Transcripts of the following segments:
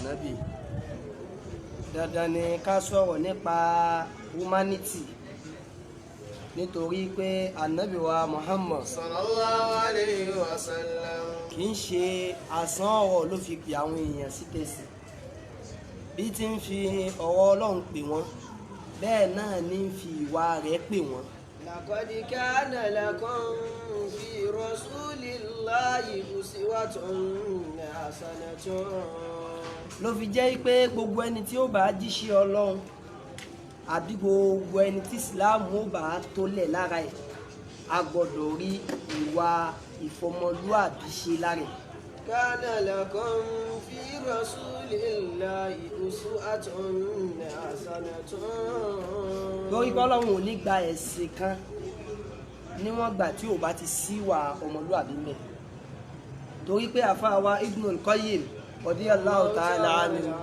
Ànábì. Dandan ni ká sọ̀rọ̀ nípa humanity, nítorí pé Ànábì wa Muhammad Sallallahu alayhi wa sallam. Kì í ṣe àsán ọ̀rọ̀ ló fi pè àwọn èèyàn sí tẹ̀sí. Bí ti ń fi ọ̀rọ̀ Ọlọ́run pè wọ́n, bẹ́ẹ̀ náà ní ń fi ìwà rẹ̀ pè wọ́n. لقد كان لكم في رسول الله أسوة حسنة. Ló fi jẹ́ pé gbogbo ẹni tí ó bá jíṣẹ́ Ọlọ́run àbí gbogbo ẹni tí Ìsìláàmù ó bá tólẹ̀ lára ẹ̀, a gbọ́dọ̀ rí ìwà ìfọmọlúàbí ṣe lára ẹ̀. كان لكم في رسول الله أسوة حسنة. Lórí pé Ọlọ́run ò ní gba ẹ̀sìn kan níwọ̀n gbà tí ò bá ti síwà ọmọlúàbí mẹ́, torí pé àfáà wa Ibnul Qayyim radiyallahu ta'ala anhu,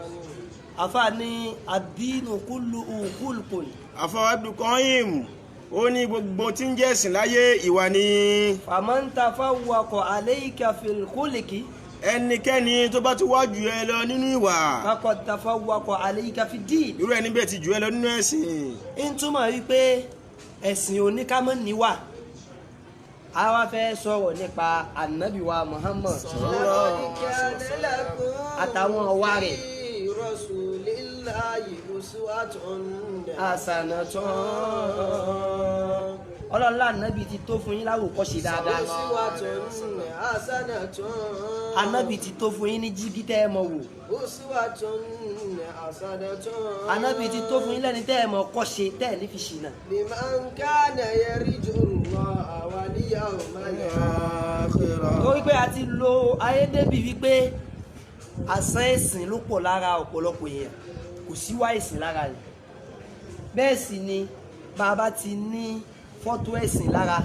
àfáà ní ad-dinu kulluhu khulqun. Àfọwọ́ Ibn Qayyim, ó ní gbogbo tí ń jẹ́ ẹ̀sìn láyé, ìwà ni. Faman tafawwaqa alayka fil khulqi, Ẹnikẹ́ni tó bá ti wá jù ẹ lọ nínú ìwà, faqad tafawwaqa alayka fid din. Irú ẹni bẹ́ẹ̀ ti jù ẹ lọ nínú ẹ̀sìn. Ń túmọ̀ wípé ẹ̀sìn oníkámọ́ níwà. A wá fẹ́ sọ̀rọ̀ nípa Ànábì wa Muhammad لقد كان لكم àtàwọn ọwá rẹ̀. في رسول الله أسوة Hasanatun. Ọlọ́lá, Ànábì ti tó fún yín láwòkọ́ṣe dáadáa. أسوة حسنة. Ànábì ti tó fún yín ní jígí tẹ́ ẹ mọ̀ wò. أسوة حسنة. Ànábì ti tó fún yín lẹ́ni tẹ́ ẹ mọ̀ kọ́ṣe, tẹ́ ẹ ní fi ṣìnà. لمن كان يرجو الله واليوم الآخر. Torí pé a ti lo ayé débi wípé àsán ẹ̀sìn ló pọ̀ lára ọ̀pọ̀lọpọ̀ èèyàn, kò sí wá ẹ̀sìn lára rẹ̀. Bẹ́ẹ̀ sì ni bàbá ti ní fọ́tò ẹ̀sìn lára,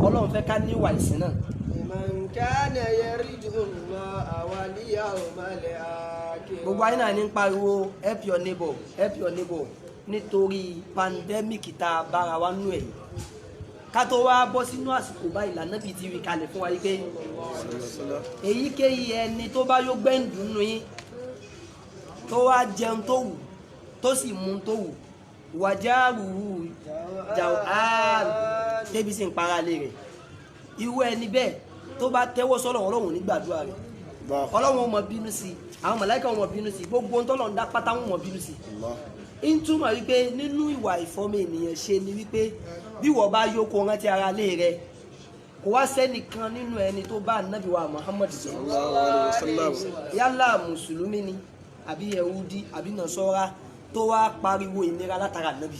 Ọlọ́run fẹ́ ká níwà ẹ̀sìn náà. لمن كان يرجو الله واليوم الآخر. Gbogbo ayé náà ní ń pariwo "Help your neighbor, help your neighbor" nítorí pandemic tá a bára wa nú ẹ̀ yìí. Ká tó wá bọ́ sínú àsìkò báyìí, lànàbì ti rí kalẹ̀ fún wa yìí pé èyíkéyìí ẹni tó bá yó gbẹ́ǹdù nínú yín, tó wá jẹun tó wù, tó sì mú tó wù, وجاره جوعان, débi sì ń para lé rẹ̀, irú ẹni bẹ́ẹ̀ tó bá tẹ́wọ́ sọ́lọ̀, Ọlọ́run ní gbàdúrà rẹ̀. Ọlọ́run ó mọ bínú sí i, àwọn màláíkà ó mọ bínú sí i, gbogbo ohun tọ́lọ́run dá pátá wọn mọ bínú sí i. Ń túmọ̀ wípé nínú ìwà ìfọ́mọ ènìyàn ṣe ni wípé bí wọ́n bá yó, kó rántí ara lé rẹ̀. Kò wá sẹ́nìkan nínú ẹni tó bá Ànábì wa Muhammad sọ̀rọ̀, yálà mùsùlùmí ni àbí Yẹhudi àbí Nàsárà, tó wá pariwo ìnira látara Ànábì.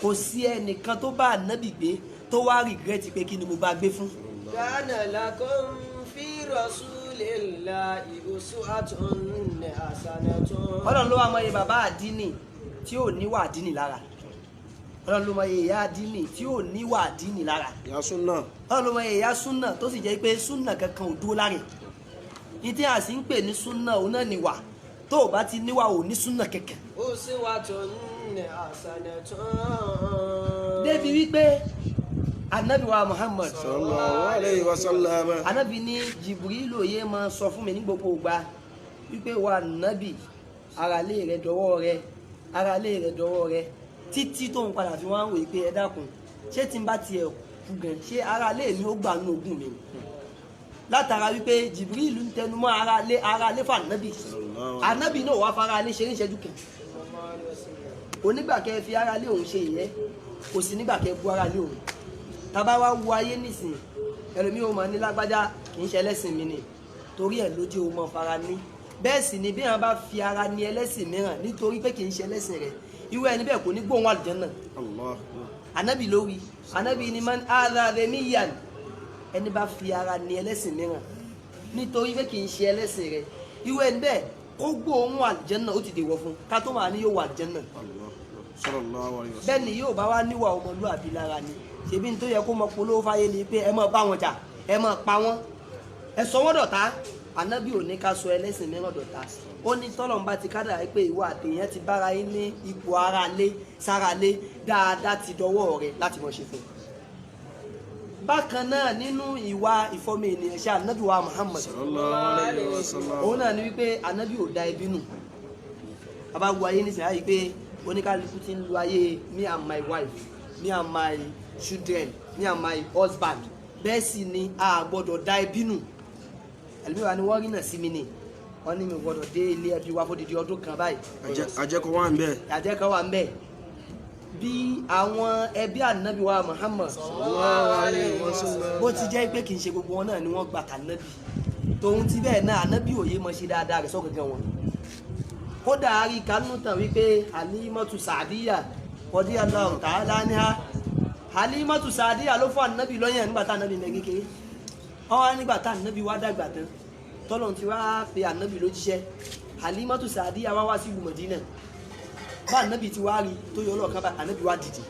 Kò sí ẹnìkan tó bá Ànábì gbé tó wá regret pé kí ni mo bá gbé fún. كان لكم في رسول الله أسوة حسنة. Ọlọ́run ló wá mọ iye bàbá àdínì tí ò níwà àdínì lára. Ọlọ́run ló mọ iye ìyá àdínì tí ò níwà àdínì lára. Ìyá súnà. Ọlọ́run ló mọ iye ìyá súnà tó sì jẹ́ pé súnà kankan ò dúró lára ẹ̀. Ní tí a sì ń pè ní súnà, òun náà níwà. Tó o bá ti níwà, ò ní súnà kẹ̀kẹ́. أسوة حسنة. Débi wípé Anabi wa Muhammad, Sallallahu alayhi wa sallam, Anabi ní Jibrilu yé máa sọ fún mi ní gbogbo ìgbà wípé, "Wa Nabi, ara lé rẹ dọwọ́ rẹ, ara lé rẹ dọwọ́ rẹ," títí tó ń padà fi wá ń wòye pé, ẹ dákun, ṣé tí n bá tiẹ̀ kú gan, ṣé ara lé mi ó gbà nínú ogún mi ni? Látara wípé Jibrilu ń tẹnumọ́ ara lé, ara lé fún Anabi. Anabi náà wá fara lé ṣeré ìṣẹ́jú kan. Onígbà kẹ́ fi ara lé òun ṣe ìyẹ́, kò sí nígbà kẹ́ bu ara lé òun. Tábà wá wo ayé nísìn, ẹlòmíì ó máa ní lágbájá kì í ṣe ẹlẹ́sìn mi ni, torí ẹ̀ lójú ó mọ fara ní. Bẹ́ẹ̀ sì ni bí wọn bá fi ara ní ẹlẹ́sìn mìíràn nítorí pé kì í ṣe ẹlẹ́sìn rẹ̀, irú ẹni bẹ́ẹ̀ kò ní gbóhùn àlùjánnà. Allah. Anabi ló wí. Anabi ni من آذى ذميا, ẹni bá fi ara ní ẹlẹ́sìn mìíràn nítorí pé kì í ṣe ẹlẹ́sìn rẹ̀, irú ẹni bẹ́ẹ̀ kó gbóhùn àlùjánnà, ó ti dèwọ̀ fún ká tó máa ní yóò wà àlùjánnà. Allah. Sallallahu alayhi wa sallam. Bẹ́ẹ̀ ni yóò bá wá níwà ọmọlúwàbí lára ni, ṣebí ní tó yẹ kó mọ polówó fáyé ni pé ẹ má bá wọn jà, ẹ má pa wọn, ẹ sọ wọn dọ̀tá. Ànábì ò ní ká sọ ẹlẹ́sìn mìíràn dọ̀tá. Ó ní tọ́lọ́run bá ti kádàrá pé ìwọ àtèèyàn ti bára yín ní ipò ara lé sára lé, dáadáa ti dọwọ́ rẹ láti mọ̀ ṣe fún un. Bákan náà nínú ìwà ìfọmọ ènìyàn ṣe ànábì wa Muhammad Sallallahu alayhi wa sallam. Òun náà ni wípé ànábì ò da ẹbí nù. Bàbá wo ayé nísìnyí ayé pé oníkálukú ti ń lu ayé me and my wife, me and my children, me and my husband. Bẹ́ẹ̀ sì ni a gbọ́dọ̀ da ẹbí nù. Ẹlòmíràn ni wọ́n rí náà sí mi ni wọ́n ní mi gbọ́dọ̀ dé ilé ẹbí wa fódìdí ọdún kan báyìí. Àjẹkọ wà ń bẹ. Àjẹ́ kan wà ń bẹ̀ bí àwọn ẹbí ànábì wa Muhammad. Sallallahu alayhi wa sallam. Bó ti jẹ́ pé kì í ṣe gbogbo wọn náà ni wọ́n gbà tànábì, tòun ti bẹ́ẹ̀ náà ànábì òye mọ̀ ṣe dáadáa rẹ̀ sọ́gangan wọn. Kódà a rí kánú tàn wípé Halimatu Sadiya radiyallahu ta'ala anha, Halimatu Sadiya ló fún ànábì lọ́yàn nígbà tá ànábì mẹ́ kékeré. Wọ́n wá nígbà tá ànábì wá dàgbà tán, tọ́lọ́run ti wá pe ànábì lójíṣẹ́, Halimatu Sadiya wá wá sí ìlú Mọ̀dínà. Bá ànábì ti wá rí tó yọ ọlọ́ọ̀kan bá ànábì wá dìde.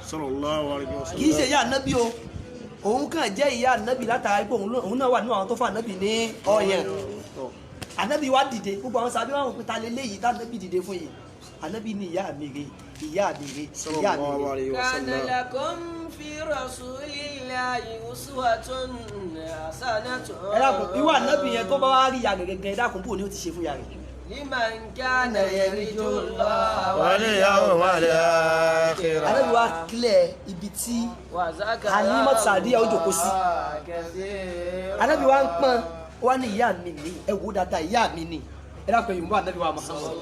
Sallallahu alayhi wa sallam. Kì í ṣe ìyá ànábì o, òun kàn jẹ́ ìyá ànábì látara pé òun náà wà nínú àwọn tó fún ànábì ní ọyàn. Ànábì wá dìde, gbogbo àwọn sábẹ́ wọn pété alẹ́ léyìí tá ànábì dìde fún yìí. Ànábì ní ìyá mi rè, ìyá mi rè, ìyá mi Sallallahu rè. alayhi wa كان sallam. لكم في رسول الله أسوة حسنة. Ẹ dákun, irú ànábì yẹn tó bá wá rí ìyá rẹ̀ gẹ́gẹ́, ẹ dákun, bó ni ó ti ṣe fún ìyá rẹ̀? لمن كان يرجو الله Wal yawmal akhir. Ànábì wá kílẹ̀ ibi tí وذكر Halimatu Sadiya ó jókòó sí. الله كثيرا. Ànábì wá ń pọ́n wá ní ìyá mi ní, ẹ wò dáadáa, ìyá mi ní. Ẹ dákun, ẹ̀yìn bá ànábì wa Muhammad.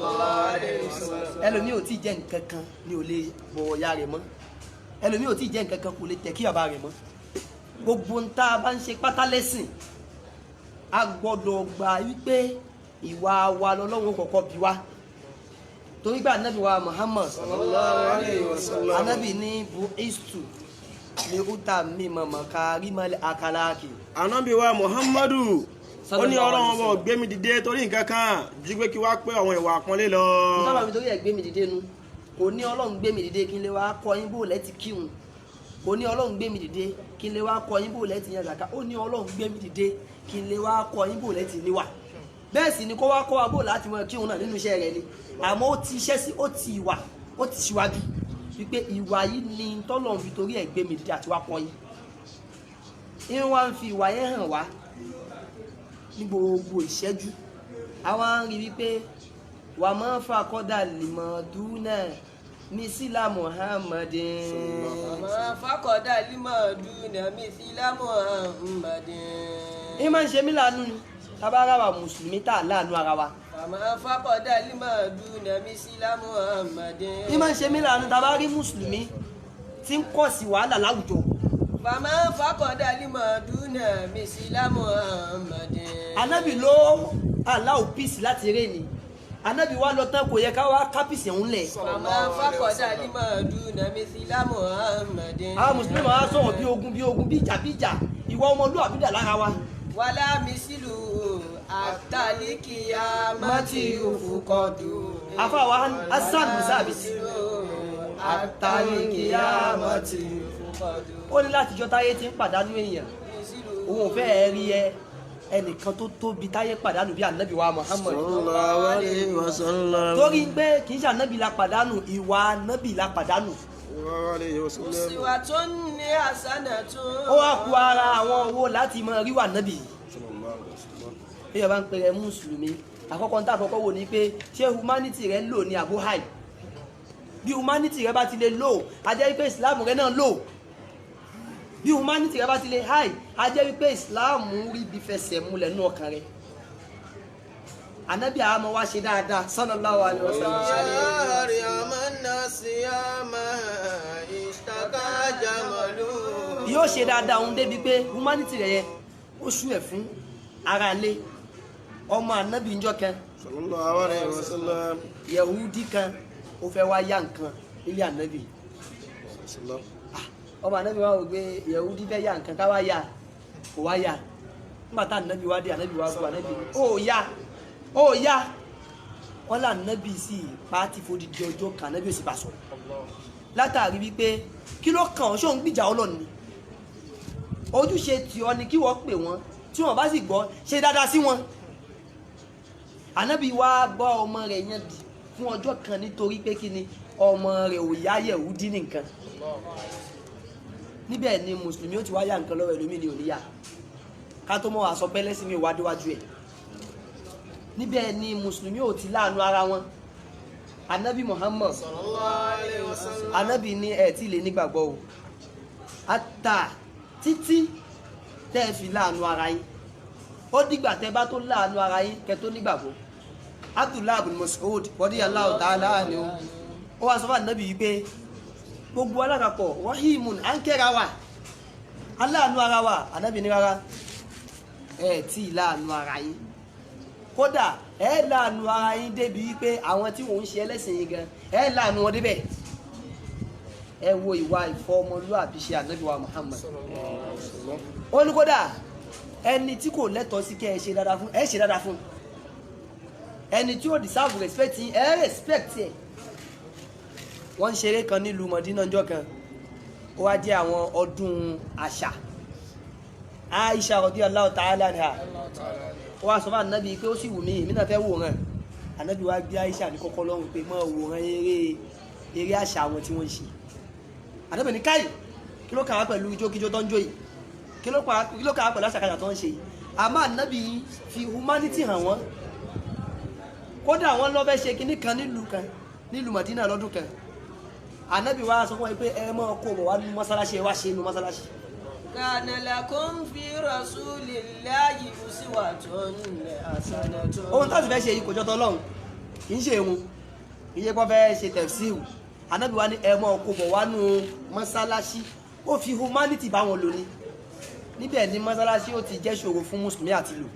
Ẹlòmíì ò tí ì jẹ́ nǹkan kan ní ò lè bọ̀ ọ̀ya rẹ̀ mọ́, ẹlòmíì ò tí ì jẹ́ nǹkan kan kò lè tẹ̀ kí bàbá rẹ̀ mọ́. Gbogbo ń tá a bá ń ṣe pátá lẹ́sìn, a gbọ́dọ̀ gbà wípé ìwà wa lọ́lọ́run kọ̀ọ̀kan bí wa, torí pé ànábì wa Muhammad Sallallahu alayhi wa sallam. Ànábì ní bu istu ní uta mímọ mọ̀kárímọ́lẹ̀ akalaki. Ànábì wa Muhammadu ó ní Sallallahu Ọlọ́run alayhi wa ọba ò gbé mi dìde torí nǹkan kan ju pé kí wá pé àwọn ìwà àpọ́nlé lọ. Sábà mi torí ẹ̀ gbé mi dìde nu. Kò ní Ọlọ́run gbé mi dìde kí n lè wá kọ́ yín bó lẹ́tì kírun, kò ní Ọlọ́run gbé mi dìde kí n lè wá kọ́ yín bó lẹ́tì yan zàká. Ó ní Ọlọ́run gbé mi dìde kí n lè wá kọ́ yín bó lẹ́tì níwà. Bẹ́ẹ̀ sì ni kó wá kọ́ wa bó láti mọ kírun náà nínú iṣẹ́ rẹ̀ ni, àmọ́ ó ti iṣẹ́ sí, ó ti ìwà, ó ti síwájú wípé ìwà yìí ni tọ́lọ́run fi torí ẹ̀ gbé mi dìde àti wá kọ́ yín. Irun wa ń fi ìwà yẹn hàn wá ní gbogbo ìṣẹ́jú. Àwa ń rí wípé wà máa ń fa kọ́dà lìmọ̀dúnà mísílà Muhammadin. وما فقد لما دون مثل محمد. Ní máa ń ṣe mí láàánú ni tábà ara wa mùsùlùmí tá a láàánú ara wa. وما فقد لما دون مثل محمد. Ní máa ń ṣe mí láàánú tábà rí mùsùlùmí tí ń kọ̀ sí wàhálà láwùjọ. فما فقد لما دون مثل محمد. Anábì ló aláwò píìsì láti eré ni anábì wa lọ tán, kò yẹ ká wá kápìsì ń lẹ̀. فما فقد لما دون مثل محمد. Àwọn mùsùlùmí máa sọ̀rọ̀ bí ogun bí ogun, bí ìjà bí ìjà, ìwà ọmọlúwàbí dà lára wa. ولا مثله àtàlíkìyàmátì òfukọdù. Àfàwà Hasan Musabit Àtàlíkìyàmátì òfukọdù. Ó ní látijọ́ táyé ti ń pàdánù èèyàn, òun ò fẹ́ rí ẹ ẹnìkan tó tóbi táyé pàdánù bí ànábì wa Muhammad. Sallallahu alayhi wa sallam. Torí pé kì í ṣe ànábì la pàdánù, ìwà ànábì la pàdánù. Sallallahu alayhi wa sallam. Uswatun hasanatun. Ó wá ku ara àwọn owó láti mọ ríwà ànábì yìí. Sallallahu alayhi wa sallam. Bí ẹ bá ń pèrè mùsùlùmí, àkọ́kọ́ ní àkọ́kọ́ wò ní pé ṣé humanity rẹ lò ní àbó high? Bí humanity rẹ bá ti lè low, a jẹ́ wípé Islam rẹ náà low. Bí humanity rẹ bá ti lè high, a jẹ́ wípé Islam rí bí fẹsẹ̀ múlẹ̀ nínú ọkàn rẹ. Ànábì àmọ́ wá ṣe dáadáa, sallallahu alaihi wasallam. Yóò ṣe dáadáa òun débi pé humanity rẹ yẹn ó sú ẹ̀ fún ara ilé ọmọ ànábì ńjọ́ kan. Sallallahu alayhi wa sallam. Yẹhudi kan ó fẹ́ wá yá nǹkan nílé ànábì. Sallam. Ọmọ ànábì wa wò pé yẹhudi fẹ́ yá nǹkan, ká wá yá, kò wá yá. Nígbà tá ànábì wá dé, ànábì wá gbọ́, ànábì ó yá, ó yá. Wọ́n là ànábì sí pàtì fòdìdí ọjọ́ kan, ànábì ò sì bá sọ̀rọ̀ látàrí wípé kí ló kàn ọ́, ṣóun gbìjà Ọlọ́run ni? Ojúṣe tí ọ ni kí wọ́n pè wọ́n, tí wọ́n bá sì gbọ́, ṣe dáadáa sí wọn. Ànábì wá bá ọmọ rẹ̀ yẹn dì fún ọjọ́ kan nítorí pé kí ni? Ọmọ rẹ̀ ò yá Yẹ̀húdí nìkan. Níbẹ̀ ni mùsùlùmí ó ti wá yá nǹkan lọ́wọ́ ẹlòmíì ní òníyà, ká tó mọ́ aṣọ pẹ́lẹ́sì mi wá déwájú ẹ̀. Níbẹ̀ ni mùsùlùmí ò ti láàánú ara wọn. Anabi Muhammad, anabi ní ẹ̀ tí lè nígbàgbọ́ o, ata títí tẹ́ ẹ fi láàánú ara yín. Ó dìgbà tẹ́ bá tó láàánú ara yín kẹ́ tó nígbàgbọ́. Abdullahi ibn Mas'ud radiyallahu ta'ala anhu, ó wá sọ fún anabi yìí pé gbogbo alákàpọ̀ rahimun, à ń kẹ́ra wa, aláàánú ara wa. Anabi ní rárá, ẹ tí ì láàánú ara yín. Kódà ẹ láàánú ara yín débi wípé àwọn tí wọ́n ń ṣe ẹlẹ́sìn yín gan, ẹ láàánú wọn débẹ̀. Ẹ wo ìwà ìfọmọlúàbí ṣe ànábì wa Muhammad. Ó ní kódà ẹni tí kò lẹ́tọ̀ọ́ sí kẹ́ ẹ ṣe dáadáa fún, ẹ ṣe dáadáa fún. Ẹni tí ó deserve respect yín, ẹ respect ẹ. Wọ́n ń ṣeré kan nílùú Mọ̀dínà ọjọ́ kan, ó wá jẹ́ àwọn ọdún àṣà. Aisha radiyallahu ta'ala anha, ó wá sọ fún ànábì pé ó sì wù mí, èmi náà fẹ́ wòran. Ànábì wá gbé Aisha ní kọ́kọ́ lọ́rùn pé mọ́ wòran eré eré àṣà àwọn tí wọ́n ń ṣe. Ànábì ní káyì, kí ló kàn wá pẹ̀lú ijókíjó tó ń jó yìí? Kí ló kàn wá pẹ̀lú àṣàkáṣà tó ń ṣe yìí? Àmọ́ ànábì fi humanity hàn wọ́n. Kódà wọ́n lọ fẹ́ ṣe kinní kan nílùú kan nílùú Mọ̀dínà lọ́dún kan. Ànábì wá sọ fún wọn pé ẹ mọ́ kó bọ̀ wá ní mọ́sálásí, ẹ wá ṣe inú mọ́sálásí. Kana lakum fi rasulillahi uswatun hasanatun. Ohun tó sì fẹ́ ṣe yìí kò jọ tọ́lọ́hun, kì í ṣe irun, kì í ṣe pọ́n fẹ́ ṣe tẹ̀síìrù. Ànábì wa ní ẹ mọ́ kó bọ̀ wá nú mọ́sálásí. Ó fi humanity bá wọn lò ní. Níbẹ̀ ni mọ́sálásí ó ti jẹ́ ṣòro fún mùsùlùmí àti lò.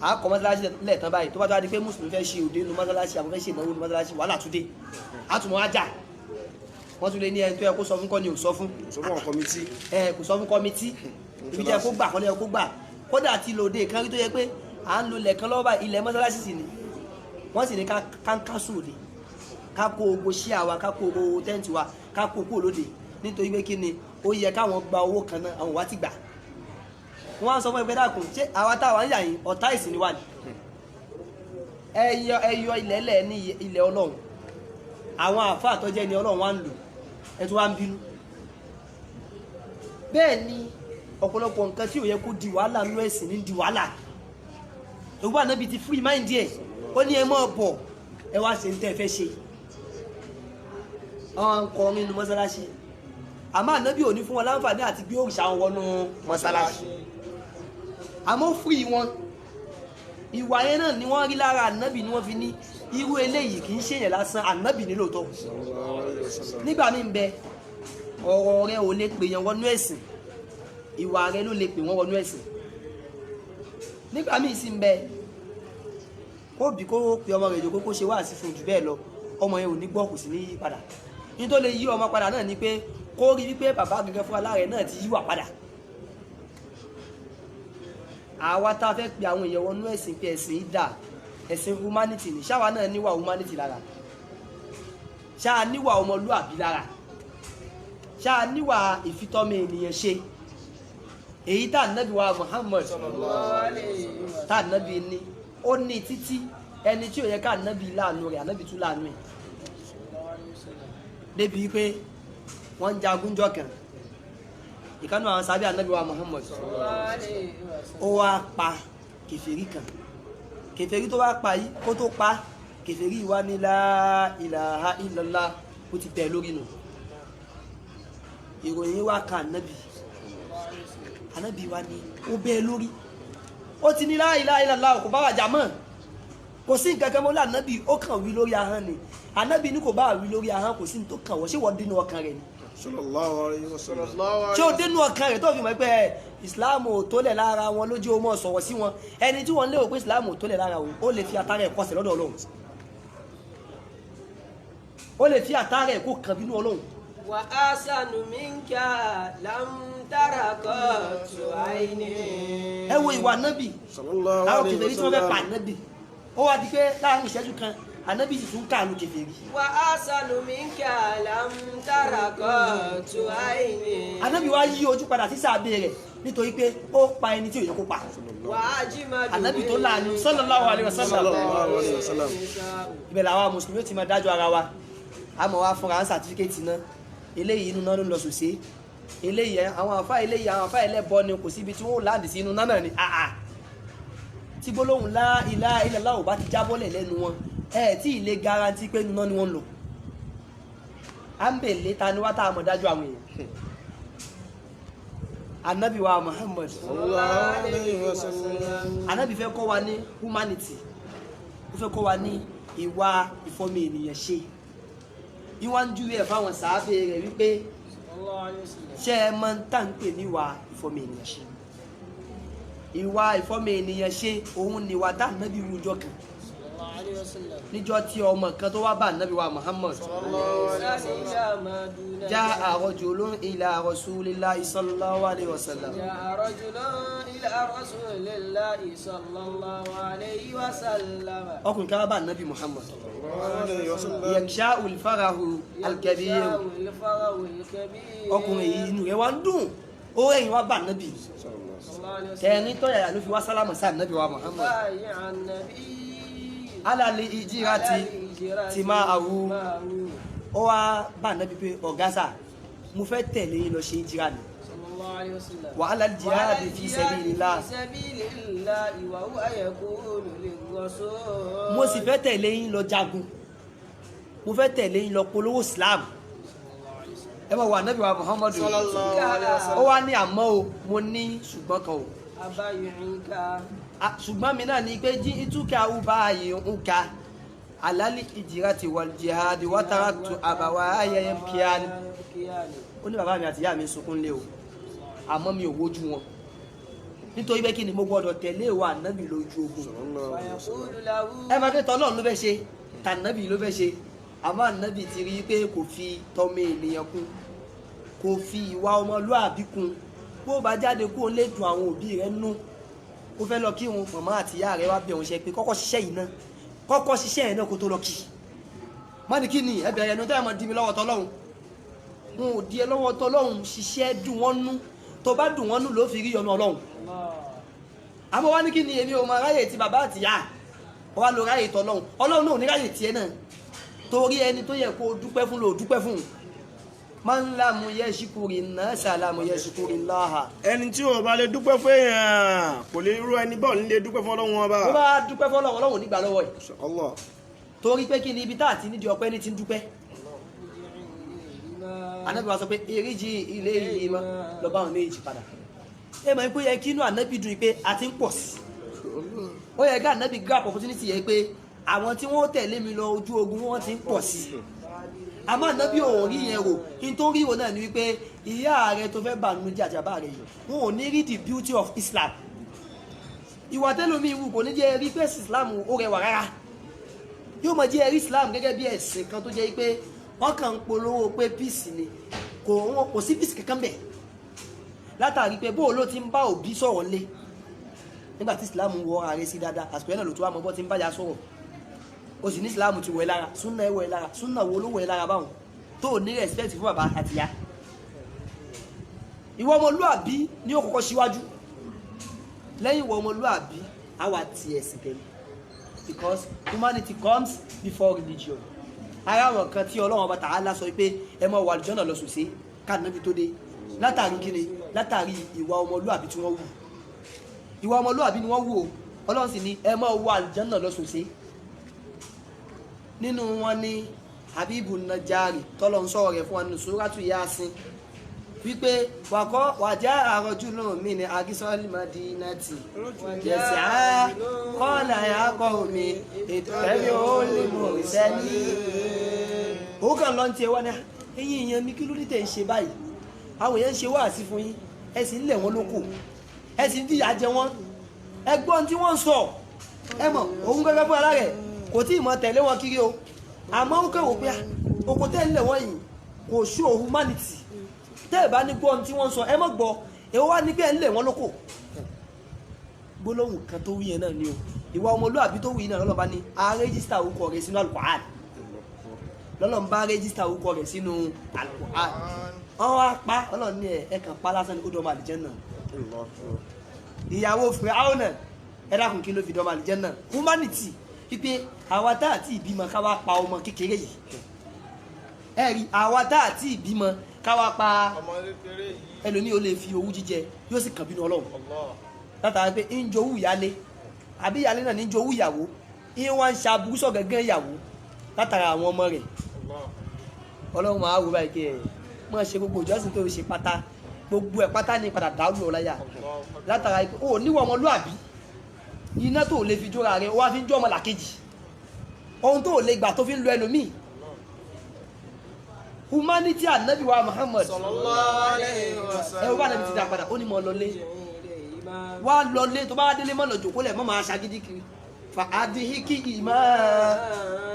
À kọ́ mọ́sálásí lẹ́ẹ̀tàn báyìí, tó bá tó wá di pé mùsùlùmí fẹ́ ṣe òde nú mọ́sálásí, àwọn fẹ́ ṣe ìnáwó nú mọ́sálásí, wàhálà tún dé, àtúmọ̀ ajá. Wọ́n tún lè ní ẹni tó yẹ kó sọ fún kọ́ ni ò sọ fún. Sọ fún àwọn committee. Ẹ kò sọ fún committee, ibi tẹ kó gbà kọ́lé kó gbà. Kódà ti lòde kan rí tó yẹ pé à ń lo ilẹ̀ kan lọ́wọ́ báyìí, ilẹ̀ mọ́sálásí sì ni wọ́n sì ní ká ká sùn òde, ká kó ogo ṣíà wa, ká kó ogo tẹ́ǹtì wa, ká kó kúrò lóde, nítorí pé kí ni, ó yẹ káwọn gba owó kan náà, àwọn wá ti gbà. Wọ́n á sọ fún ẹgbẹ́ dàkún, ṣé àwa táwa ń yà yín ọ̀tá ìsìn ni wà ní. Ẹ yọ ilẹ̀ lẹ̀ ní ilẹ̀ Ọlọ́run, àwọn àáfàá tó jẹ́ ni Ọlọ́run wá ń lò, ẹ tún wá ń bínú. Bẹ́ẹ̀ ni ọ̀pọ̀lọpọ̀ nǹkan tí ò yẹ kó di wàhálà nú ẹ̀sìn ní di wàhálà. Ògbó ànábi ti free mind ẹ̀, ó ní ẹ mọ́ bọ̀, ẹ wá ṣe ń tẹ́ ẹ fẹ́ ṣe. Àwọn ń kọrin nínú mọ́sálásí, àmọ́ ànábì ò ní fún wọn láǹfààní àti gbé òrìṣà wọn wọnú mọ́sálásí, àmọ́ free wọn. Ìwà yẹn náà ni wọ́n rí lára ànábì ni wọ́n fi ní irú eléyìí kì í ṣèyàn lásán, ànábì ní lóòótọ́. Nígbà míì ń bẹ, ọ̀rọ̀ rẹ ò lè pè yàn wọnú ẹ̀sìn, ìwà rẹ ló lè pè wọ́n wọnú ẹ̀sìn. Nígbà míì sì ń bẹ, kó bí kó pe ọmọ rẹ̀ jókòó kó ṣe wáàsí fún jù bẹ́ẹ̀ lọ, ọmọ yẹn ò ní gbọ́, kò sì ní yí padà. Ní tó lè yí ọmọ padà náà ni pé kó rí wípé bàbá gẹ́gẹ́ fún aláàrẹ náà ti yíwà padà. Àwa tá a fẹ́ pe àwọn èèyàn wọnú ẹ̀sìn pé ẹ̀sìn yìí dà, ẹ̀sìn humanity ni, ṣáwa náà níwà humanity lára? Ṣáà níwà ọmọlúàbí lára? Ṣáà níwà ìfitọ́mọ ènìyàn ṣe? Èyí tá ànábì wa Muhammad, tá ànábì ní, ó ní títí ẹni tí ò yẹ ká ànábì láàánú rẹ̀, ànábì tún láàánú ẹ̀ débi pé wọ́n ń jagun jọ kan. Ìkànnì àwọn sábẹ́ ànábì wa Muhammad, ó wá pa kèfèrí kan. Kèfèrí tó wá pa yìí, kó tó pa kèfèrí wá ní la ilaha illallah, ó ti tẹ̀ lórí nù. Ìròyìn wá ka ànábì. Ànábì wá ní ó bẹ́ẹ̀ lórí, ó ti ní la ilaha illallah, kò bá wà jà mọ́, kò sí nǹkan kan mọ́. Lànàbì ó kàn wí lórí ahọ́n ni. Ànábì ní kò bá wí lórí ahọ́n, kò sí ní tó kàn wọ́n. Ṣé wọ́n dínú ọkàn rẹ̀ ni? Sallallahu alayhi wa sallam. Ṣé o dénú ọkàn rẹ̀ tó fi mọ̀ pé ìsìláàmù ò tó lẹ̀ lára wọn lójú o mọ̀ sọ̀rọ̀ sí wọn? Ẹni tí wọ́n lérò pé ìsìláàmù ò tó lẹ̀ lára wọn, ó lè fi àtàrà ẹ̀ kọsẹ̀ lọ́dọ̀ Ọlọ́run, ó lè fi àtàrà ẹ̀ kó kàn bínú Ọlọ́run. Wa asanu minka lam tara qatu aini. Ẹ wo ìwà nábì. Sallallahu Àwọn alayhi kèfèrí wa tí wọ́n fẹ́ pa sallam. ànábì, ó wá di pé láàrin ìṣẹ́jú kan, ànábì sì tún káànú kèfèrí. Wa asanu minka lam tara qatu aini. Ànábì wá yí ojú padà sí sàbẹ̀ rẹ̀ nítorí pé ó pa ẹni tí ò yẹ kó pa. Wa ajimadu. Ànábì tó láàánú, sallallahu alaihi wasallam. Sallallahu alayhi wa sallam. Ibẹ̀ làwa mùsùlùmí ó ti máa dájọ́ ara wa, a mọ̀ wá fúnra ń sàtífíkẹ́tì náà, eléyìí inú náà ló ń lọ sòsé. Eléyìí àwọn àfa, eléyìí àwọn àfa ẹlẹ́bọ ni, kò síbi tí wọ́n láǹdì sínú náà ni. Àà, tí gbólóhùn la ilaha illallah ò bá ti jábọ́lẹ̀ lẹ́nu wọn, ẹ tí ì lè guarantee pé nínú ni wọ́n ń lò. À ń bèlè ta ni wá tá a mọ̀ dájú àwọn èèyàn. Anabi wa Muhammad, Sallallahu alayhi wa sallam. Anabi fẹ́ kọ́ wa ní humanity, ó fẹ́ kọ́ wa ní ìwà ìfọ̀mọ ènìyàn ṣe. Ìwà ń júwe ẹ̀ fáwọn sàábé rẹ̀ wípé, ṣé ẹ mọ̀ ń tà ń pè ní ìwà ìfọ̀mọ ènìyàn ṣe? Ìwà ìfọ̀mọ ènìyàn ṣe òun ni ìwà tá ànábì wùjọ kan níjọ́ tí ọmọ kan tó wá bá ànábì wa Muhammad. Jaa rajulun ila rasulillahi sallallahu alayhi wa sallam. جاء رجل إلى رسول الله صلى الله عليه وسلم. Ọkùnrin kan wá bá ànábì Muhammad. Sallallahu alayhi wa sallam. Yaksha al-farahu al-kabir. يغشاه الفرح الكبير. Ọkùnrin yìí, inú rẹ̀ wá ń dùn, ó rẹ̀yìn wá bá ànábì. صلى الله عليه وسلم. Tẹ̀rín tọ̀yàyà ló fi wá sálámù sí ànábì wa Muhammad. بايع النبي. Alali ìjírati ti máa àwù. معه. Ó wá bá ànábì pé, ọ̀gá sà, mo fẹ́ tẹ̀lé yín lọ ṣe ìjírà ni. صلى الله عليه وسلم. Wa ala al-jihadi fi sabilillah. في سبيل الله وهو يقول للرسول. Mo sì fẹ́ tẹ̀lé yín lọ jagun, mo fẹ́ tẹ̀lé yín lọ polówó Islam. Ẹ máa wà ànábì wa Muhammadu. Sallallahu alayhi wa Ó sallam. wá ní, àmọ́ o, mo ní ṣùgbọ́n kan o. أبايعك. Ṣùgbọ́n mi náà ní pé jí ìtúkà uba yìí ń ka alali ìjìrà ti wal jihadi wa taraktu àbàwà ayẹyẹ kíá ni. Ó ní bàbá mi àti ìyá mi ń sunkún lé o, àmọ́ mi ò wojú wọn, nítorí pé kí ni, mo gbọ́dọ̀ tẹ̀lé ìwà ànábì lójú ogun. Sallallahu alayhi wa sallam. ويقول له. Ẹ máa fi tọ́lọ́ ló fẹ́ ṣe, tànábì ló fẹ́ ṣe, àmọ́ ànábì ti rí i pé kò fi tọ́mọ ènìyàn kún, kò fi ìwà ọmọlúàbí kún. Bó bá jáde kó o lè dùn àwọn òbí rẹ nú, ó fẹ́ lọ kí òun, màmá àti ìyá rẹ wá bẹ̀ òun ṣe pé kọ́kọ́ ṣiṣẹ́ yìí náà, kọ́kọ́ ṣiṣẹ́ yìí náà kó tó lọ kí. Má ní kí ni ẹ bẹ̀rẹ̀ ẹnu tẹ́ ẹ mọ̀ di mi lọ́wọ́ tọ́lọ́hún. Wọn ò di ẹ lọ́wọ́ tọ́lọ́hún. Ṣiṣẹ́ dùn wọ́n nú, tó bá dùn wọ́n nú ló fi rí ọ̀nà Ọlọ́hun. Àmọ́ wá ní kí ni, èmi ò mọ ráyè ti bàbá àtìyá, wá lo ráyè tọ́lọ́hún. Ọlọ́run náà ò ní ráyè tiẹ̀ náà, torí ẹni tó yẹ kó o dúpẹ́ fún ló dúpẹ́ fún. Man lam yashkuri nasa lam yashkuri Allaha. Ẹni tí ò bá lè dúpẹ́ fún èèyàn, kò lè rú ẹni bọ́ọ̀ nílé dúpẹ́ fún Ọlọ́run Ọba. Ó bá dúpẹ́ fọlọ́run, Ọlọ́run ò ní gbà lọ́wọ́ ẹ̀. Allah. Torí pé kí ni, ibi tá àti nídìí ọpẹ́ ní ti ń dúpẹ́. Anábì wa sọ pé eréjì ilé yìí mọ́ lọ bá àwọn méjì padà. Ẹ mọ̀ pé ó yẹ kí inú ànábì dùn pé a ti ń pọ̀ sí. Ó yẹ kí ànábì grab opportunity yẹ pé àwọn tí wọ́n tẹ̀lé mi lọ ojú ogun, wọ́n ti ń pọ̀ sí. Àmọ́ ànábì ò rí yẹn rò. Kí n tó rí ìwò náà ni wípé ìyá rẹ tó fẹ́ bà nínú jẹ́ àti bàbá rẹ yìí, wọn ò ní rí the beauty of Islam. Ìwà tẹ́lómi wù kò ní jẹ́ rí pé Islam ó rẹwà rárá. Yóò máa jẹ́ rí Islam gẹ́gẹ́ bí ẹ̀sìn kan tó jẹ́ pé wọ́n kàn ń polówó pé peace ni. Kò wọn kò sí peace kankan bẹ̀, látàrí pé bóò ló ti ń bá òbí sọ̀rọ̀ lé. Nígbà tí Islam wọ ara rẹ̀ sí dáadáa, àsìkò yẹn náà ló tó wà mọ́ bọ́ ti ń bájà sọ̀rọ̀. O sì ní Islam ti wọ̀ ẹ́ lára, súnà ẹ̀ wọ̀ ẹ́ lára. Súnà wo ló wọ̀ ẹ́ lára báwọn tó ò ní respect fún bàbá àtìyá? Ìwọ ọmọlúàbí ní ó kọ́kọ́ síwájú. Lẹ́yìn ìwọ ọmọlúàbí, á wà ti ẹ̀sìn tẹ̀lé, because humanity comes before religion. Ara àwọn kan tí Ọlọ́run Ọba Tààlà sọ pé ẹ mọ wà àlùjànnà lọ sòsé káàdínàbí tó dé, látàrí kíni? Látàrí ìwà ọmọlúàbí tí wọ́n wù. Ìwà ọmọlúàbí ni wọ́n wù o. Ọlọ́run sì ní ẹ mọ wà àlùjànnà lọ sòsé. Nínú wọn ní Habibu Najari, tọ́lọ́ ń sọ̀rọ̀ rẹ̀ fún wa nínú Suratu Yasin wípé wàkọ́ wàjá àrọ̀jú lóhùn mí ní akísọ́lì Madinati yẹ̀sì á kọ́lá yà kọ́ omi ètò ẹ̀mí ó lè mọ̀ ìsẹ́ni. Ó kàn lọ́n tiẹ̀ wá ní, ẹ̀yìn èèyàn mi, kí ló dé tẹ̀ ń ṣe báyìí? Àwọn èèyàn ń ṣe wáàsí fún yín, ẹ sì ń lẹ̀ wọ́n lóko, ẹ sì ń fìyà jẹ wọ́n. Ẹ gbọ́n tí wọ́n ń sọ. Ẹ mọ̀ òun gẹ́gẹ́ fún ara rẹ̀ kò tí ì mọ tẹ̀lé wọn kiri o, àmọ́ ó kẹ́wò pé oko tẹ́ ń lẹ̀ wọ́n yìí kò show humanity. Tẹ́ ẹ̀ bá ní gbọ́ ohun tí wọ́n ń sọ, ẹ mọ̀ gbọ́. Èwo wá ní pé ẹ̀ ń lẹ̀ wọ́n lóko? Gbólóhùn kan tó wí yẹn náà ni o, ìwà ọmọlúwàbí tó wí yẹn náà, lọ́lọ́ba ní a register orúkọ rẹ̀ sínú Al-Qur'an. Lọ́lọ́run bá register orúkọ rẹ̀ sínú Al-Qur'an, wọ́n wá pa. Ọlọ́run ní ẹ̀ kàn pa lásán ní kó dọ́mọ àlìjẹ́nnà. Ìyàwó Fìráúnà, ẹ dákun, kí ló fi dọ́mọ àlìjẹ́nnà? Humanity, wípé àwa tá àti ìbímọ ká wá pa ọmọ kékeré yìí. Ẹ rí, àwa tá àti ìbímọ Káwa pa Ọmọ kékeré yìí. Ẹlòmíì ó lè fi owú jíjẹ, yóò sì kàn bínú Ọlọ́run Allah. látara pé ń jowú ìyálé, àbí ìyálé náà ní ń jowú ìyàwó, ń wá ń ṣe aburú sọ gángan ìyàwó látara àwọn ọmọ rẹ̀. Allah. Ọlọ́run máa wò báyìí kí ẹ máa ṣe gbogbo ìjọsìn tó ṣe pátá, gbogbo ẹ̀ pátá ní padà dàrú ọ láyà Allah. látara pé ó níwọ̀ ọmọlúàbí. Iná tó lè fi jóra rẹ̀, ó wá fi ń jó ọmọ làkejì, ohun tó lè gbà tó fi ń lo ẹlòmíì. Humanity Ànábì wa Muhammad. Sallallahu alayhi wa sallam. Ẹ wọ́n bá Ànábì ti dá padà, ó ní mọ́ lọlé, wá lọlé. Tó bá délé, mọ́ lọ jòkó lẹ̀, mọ́ máa ṣagídí kiri. Fa adihiki ìmọ̀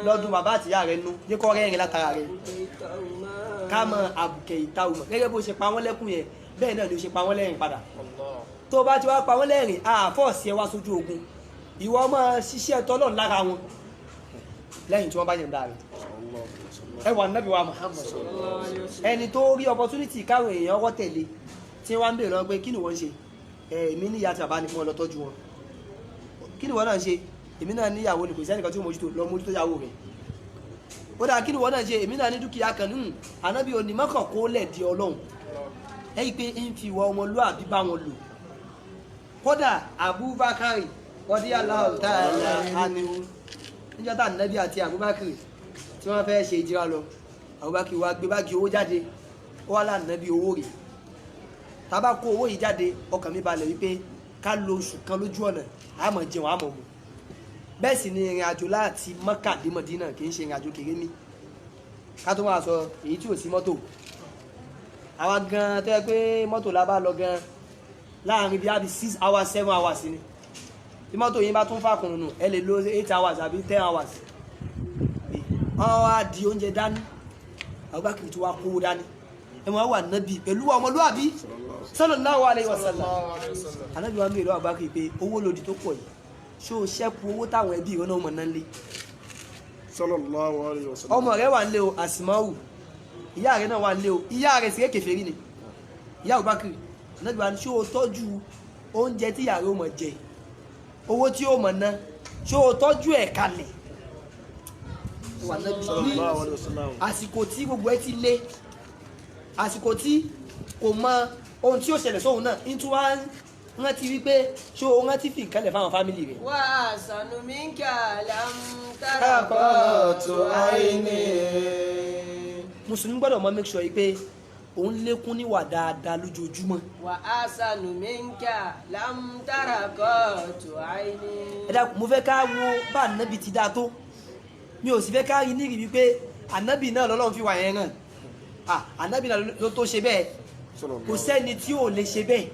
lọ́dún bàbá àtìyá rẹ̀ nú, yẹ kọ́ rẹ́rìn látara rẹ̀ ká mọ àbùkẹ́ ìtawùmọ̀. Gẹ́gẹ́ bó ṣe pa wọ́n lẹ́kùn yẹn, bẹ́ẹ̀ náà ni ó ṣe pa wọ́n lẹ́rìn padà. Allah. Tó bá ti wá pa wọ́n lẹ́rìn, àfọ́ọ̀sì ẹ wá sójú ogun, ìwọ máa ṣiṣẹ́ tọ́lọ̀ lára wọn lẹ́yìn tí wọ́n bá yànda rẹ̀. Ẹ wà Nábì wa Muhammad, ẹni tó rí opportunity káwọn èèyàn ọwọ́ tẹ̀lé, tí wọ́n ń bèèrè lọ pé kí ni wọ́n ń ṣe? Ẹ èmi níyà àti bàbá ni fún ọ, lọ tọ́jú wọn. Kí ni wọ́n náà ń ṣe? Èmi náà níyàwó ni, kò sí ẹnìkan tí ó mójútó, lọ mójútó yàwó rẹ̀. Ó dáa, kí ni wọ́n náà ṣe? Èmi náà ní dúkìá kan nínú. Ànábì onímọ̀kàn kó lẹ̀ di Ọlọ́run ẹ̀yìn pé ń fi ìwà ọmọlúàbí bá wọn lò. Kódà Abubakar radiyallahu ta'ala anhu, níjọ́ tá Ànábì àti Abubakar tí wọ́n fẹ́ ṣe ìjìra lọ, Abubakar wá gbé báàgì owó jáde, ó wá lànàbí, owó rẹ̀, tá bá kó owó yìí jáde, ọkàn mi balẹ̀ wípé ká lo oṣù kan lójú ọ̀nà, a máa jẹun, a máa mu. Bẹ́ẹ̀ sì ni ìrìn àjò láti Mọ́kà dé Mọ̀dínà kì í ṣe ìrìn àjò kéré mi, ká tó máa sọ èyí tí ò sí mọ́tò. Àwa gan tó yẹ pé mọ́tò la bá lọ gan, láàrin bíi àbí 6 hours, 7 hours ni. Tí mọ́tò yín bá tún fàkùnrùn nù, ẹ lè lo 8 hours àbí 10 hours. Wọ́n wá di oúnjẹ dání, Abubakar tí wàá kówó dání, ẹ wọ́n wà nábì pẹ̀lú ọmọlúwàbí, sallallahu alaihi wasallam. Anábì wa ń bèèrè Abubakar pé owó lòdì tó pọ̀ yìí, ṣó o ṣẹ́kù owó táwọn ẹbí ìwọ náà mọ̀ náà lé? Sallallahu alayhi wa sallam. Ọmọ rẹ wà ń lé o, Àsìmáwù, ìyá rẹ náà wà ń lé o, ìyá rẹ sì kèfèrí ni ìyá Abubakar. Anábì wa ní, ṣó o tọ́jú oúnjẹ tí ìyá rẹ ó mọ̀ jẹ, owó tí ó mọ̀ ná, ṣó o tọ́jú ẹ̀ kalẹ̀? Wà nábì ní Sallallahu alayhi wa sallam. Àsìkò tí gbogbo ẹ ti lé, àsìkò tí kò mọ ohun tí ó ṣẹlẹ̀ sóhun náà ń tún wá rántí wípé ṣó o rántí fi nǹkan lẹ̀ fáwọn family rẹ̀. وأحسن منك لم تر قط عيني. Mùsùlùmí gbọ́dọ̀ mọ make sure yìí pé òun lékún níwà dáadáa lójoojúmọ́. وأحسن منك لم تر قط عيني. Ẹ dákun, mo fẹ́ ká wo bá ànábì ti dáa tó, mi ò sì fẹ́ ká rí nírì wípé ànábì náà lọ́lọ́run fi wà yẹn hàn. Ah, ànábì náà ló tó ṣe bẹ́ẹ̀, kò sẹ́ni tí ò lè ṣe bẹ́ẹ̀.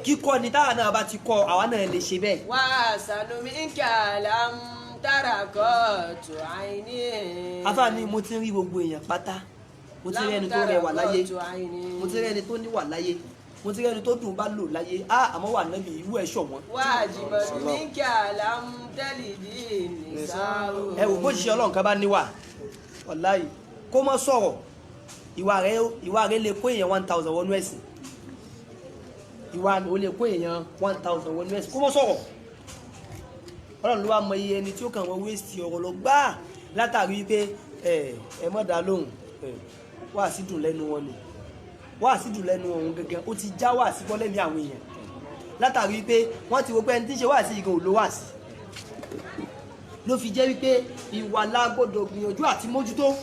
Kíkọ́ ni táwa náà bá ti kọ́, àwa náà lè ṣe bẹ́ẹ̀. وأحسن منك لم تر قط عيني. Afáàní, mo ti ń rí gbogbo èèyàn pátá, mo ti rí ẹni tó rẹwà láyé, mo ti rí ẹni tó níwà láyé, mo ti rí ẹni tó dùn bá lò láyé á, àmọ́ wà nábì irú ẹ̀ ṣọ̀wọ́n. وأجمل منك لم تلد النساء. Ẹ wò bó ṣiṣẹ́ Ọlọ́run kan bá níwà, wàláyì, kó mọ́ sọ̀rọ̀, ìwà rẹ̀ lè kó èèyàn 1,000 wọnú ẹ̀sìn. Ìwà rẹ̀ ó lè kó èèyàn 1,000 wọnú ẹ̀sìn, kó mọ́ sọ̀rọ̀. Ọlọ́run ló wá mọ iye ẹni tí ó kàn wọ́n wéṣì ọ̀rọ̀ lọ gbáà látàrí wípé ẹ mọ̀ dá lóhùn, ẹ wá sí dùn lẹ́nu wọn ni, wá sí dùn lẹ́nu ọ̀hún gẹ́gẹ́, ó ti já wá sí bọ́lẹ́mí àwọn èèyàn látàrí wípé wọ́n ti wo pé ẹni tí ń ṣe wá sí ìgàn ò ló wá sí. Ló fi jẹ́ wípé ìwà la gbọ́dọ̀ gbìyànjú àti mójútó.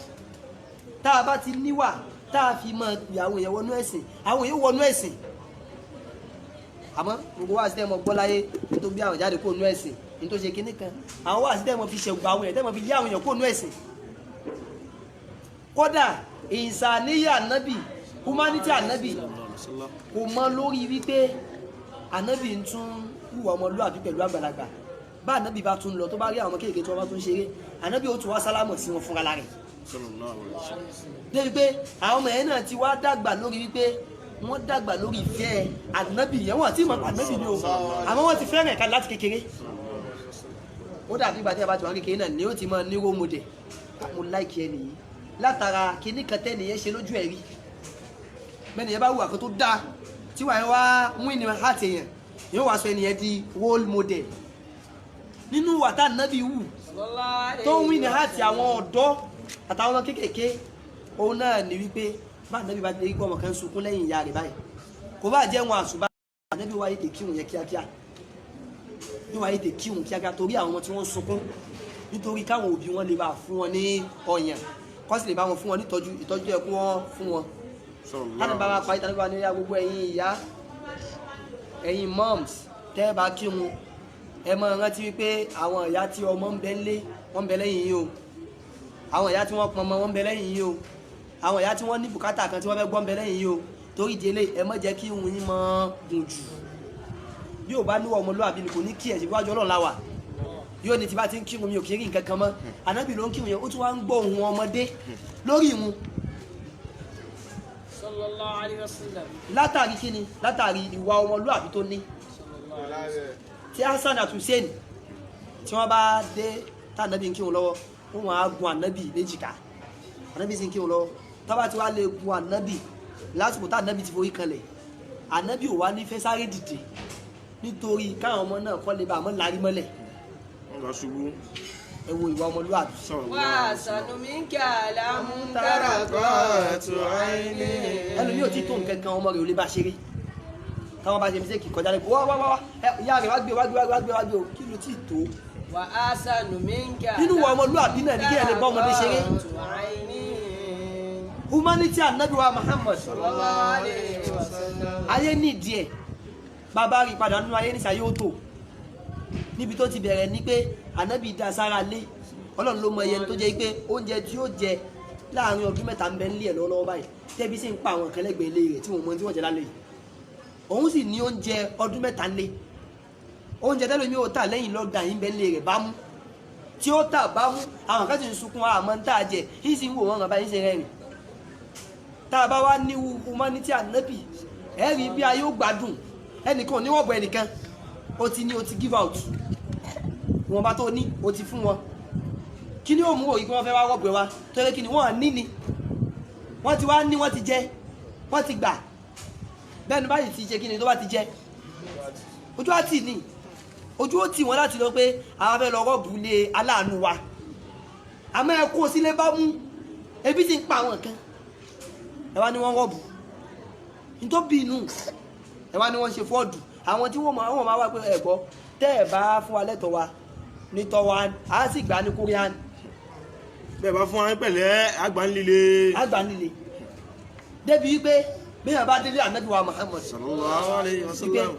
Tá a bá ti níwà tá a fi mọ pè àwọn èèyàn wọnú ẹ̀sìn, àwọn èèyàn wọnú ẹ̀sìn. Àmọ́ gbogbo wá sí tẹ́ mọ gbọ́ láyé ní tó gbé àwọn jáde kó nú ẹ̀sìn, ní tó ṣe kinní kan, àwọn wá sí tẹ́ mọ fi ṣẹ̀gbọ́ àwọn èèyàn, tẹ́ mọ fi lé àwọn èèyàn kó nú ẹ̀sìn. Kódà ìsàníyà ànábì, humanity ànábì kò mọ lórí wípé ànábì ń tún hùwà ọmọlúwàbí pẹ̀lú àgbàlagbà. Bá ànábì bá tún lọ, tó bá rí àwọn ọmọ kéèké tí wọ́n bá tún ṣeré, ànábì ó tún wá sálámọ̀ sí wọn fúnra rẹ̀, débi pé àwọn ọmọ yẹn náà ti wá dàgbà lórí wípé wọ́n dàgbà lórí ìfẹ́ ànábì yẹn. Wọ́n àti ìmọ̀ ànábì ni o, àmọ́ wọ́n ti fẹ́ràn ẹ̀ka láti kékeré. Ó dàbí ìgbà tí a bá ti wà kékeré náà ni ó ti máa ní role model. Mo like ẹni yìí látara kíní kan tẹ́ nìyẹn ṣe lójú ẹ̀ rí. Bẹ́ẹ̀ nìyẹn bá wù àkótó dáa tí wàá wá win heart èèyàn, yóò wá sọ ẹnìyẹn di role model. Nínú wàtá ànábì wù tó ń win heart àwọn ọ̀dọ́ àtàwọn ọmọ kéékèèké, òun náà ní wípé Bá ànábì bá dé gbọ́ ọmọ kan sunkún lẹ́yìn ìyá rẹ̀ báyìí, kò bá jẹ́ wọn àṣùbà, ànábì wáyé tè kírun yẹn kíákíá, yóò wáyé tè kírun kíákíá torí àwọn ọmọ tí wọ́n sunkún, nítorí káwọn òbí wọn lè bá fún wọn ní ọyàn, kọ́ sì lè bá wọn fún wọn nítọ́jú, ìtọ́jú tó yẹ kó wọ́n fún wọn. Tani bá wa parí, tani bá wa ní ya gbogbo ẹ̀yin ìyá, ẹ̀yin moms, tẹ́ ẹ bá kírun, ẹ máa rántí wípé àwọn ìyá tí ọmọ ń bẹ ńlé, wọ́n ń bẹ lẹ́yìn yín o. Àwọn ìyá tí wọ́n pọn ọmọ, wọ́n ń bẹ lẹ́yìn yín o. Àwọn ìyá tí wọ́n ní bùkátà kan tí wọ́n fẹ́ gbọ́ ń bẹ lẹ́yìn yín o. Torí ìdílé, ẹ má jẹ́ kí irun yín máa gùn jù. Bí ò bá níwọ̀ ọmọlúwàbí ni kò ní kí ẹ̀sìn wájú Ọlọ́run láwà yóò ní tí bá ti ń kírun, mi ò kí ń rí nǹkan kan mọ́. Ànábì ló ń kírun yẹn, ó tún wá ń gbọ́ ohùn ọmọdé lórí ìrun. Sallallahu alayhi wa sallam. Látàrí kíni? Látàrí ìwà ọmọlúwàbí tó ní. Tí Hasan àti Hussein tí wọ́n bá dé, tá ànábì ń kírun lọ́wọ́, wọ́n máa gun ànábì léjìká. Ànábì sì ń kírun lọ́wọ́. Tábà tí wàá lè gun ànábì lásìkò tá ànábì ti forí kanlẹ̀, ànábì ò wá ní fẹ́ sáré dìde, nítorí káwọn ọmọ náà kọ́ lè bá àmọ́ lárí mọ́lẹ̀. Wọ́n lọ ṣubú. Ẹ wo ìwà ọmọlúwàbí. Wa ahsanu minka lam tara Taraqatu aini. Ẹlòmíì ò tí tó nǹkan kan, ọmọ rẹ̀ ò lè bá ṣeré. Táwọn bá ṣe mistake kọjá lẹ́kọ̀ọ́, wá wá wá wá, ìyá rẹ̀ wá gbé, wá gbé, wá gbé, wá gbé o. Kí ló tí tó? Wa ahsanu minka. Nínú ìwà ọmọlúwàbí náà ní kí ẹ lè bá ọmọdé ṣeré. Taraqatu aini. Humanity anabi wa Muhammad. Sallallahu alayhi wa sallam. Ayé nídìí ẹ, bàbá rí padà nínú ayé nísà yóò tó níbi tó ti bẹ̀rẹ̀ ní pé anabi da sára lé. Ọlọ́run ló mọ iye tó jẹ́ pé oúnjẹ tí ó jẹ láàrin ọdún 3 ń bẹ nílé ẹ̀ lọ́wọ́lọ́wọ́ báyìí, tẹ́bí sì ń pa àwọn kan lẹ́gbẹ̀ẹ́ ilé rẹ̀ tí wọ́n mọ tí wọ́n jẹ lálẹ́ yìí. Òun sì ní oúnjẹ ọdún 3 lé. Oúnjẹ tẹ́lẹ̀ mi ò tà lẹ́yìn lọ́gà yìí ń bẹ nílé rẹ̀ bá mú tí ó tà bá mú. Àwọn kan sì ń sunkún, àmọ́ ń tà jẹ yìí sì ń wò wọ́n ràn báyìí ń ṣe rẹ́rìn. Tá a bá wá ní humanity ànábì, ẹ rí bí ayé ó gbádùn. Ẹnìkan ò ní wọ̀bọ̀ ẹnìkan. Ó ti ní, ó ti give out wọn bá tó ní, ó ti fún wọn. Kí ni ó mú òyìn kí wọ́n fẹ́ wá rọ̀bù ẹ wá? Tó yẹ kí ni wọ́n ní ni wọ́n ti wá ní, wọ́n ti jẹ, wọ́n ti gbà. Bẹ́ẹ̀ ni báyìí ti ṣe kí ni tó bá ti jẹ ojú á tì ní ojú ó tì wọ́n láti lọ pé àwọn fẹ́ lọ rọ́ọ̀bù lé aláàánú wa. Àmọ́ ẹ kó sílé bá mú, ebi ti ń pa àwọn kan, ẹ wá ní wọ́n rọ́ọ̀bù nítorí inú ẹ wá ní wọ́n ṣe fọ́ọ̀dù. Àwọn tí wọ́n máa wá pé ẹ̀gbọ́ tẹ́ ẹ̀ bá fún wa lẹ́tọ̀ọ́ wa ní tọ́wa, á sì gbà ní Korean. Bẹ́ẹ̀ bá fún wa ní pẹ̀lẹ́, àgbà ń líle. Àgbà nílé débi wípé bẹ́ẹ̀ bá délé ànábì wa Muhammad Sallallahu alayhi wa wípé sallam.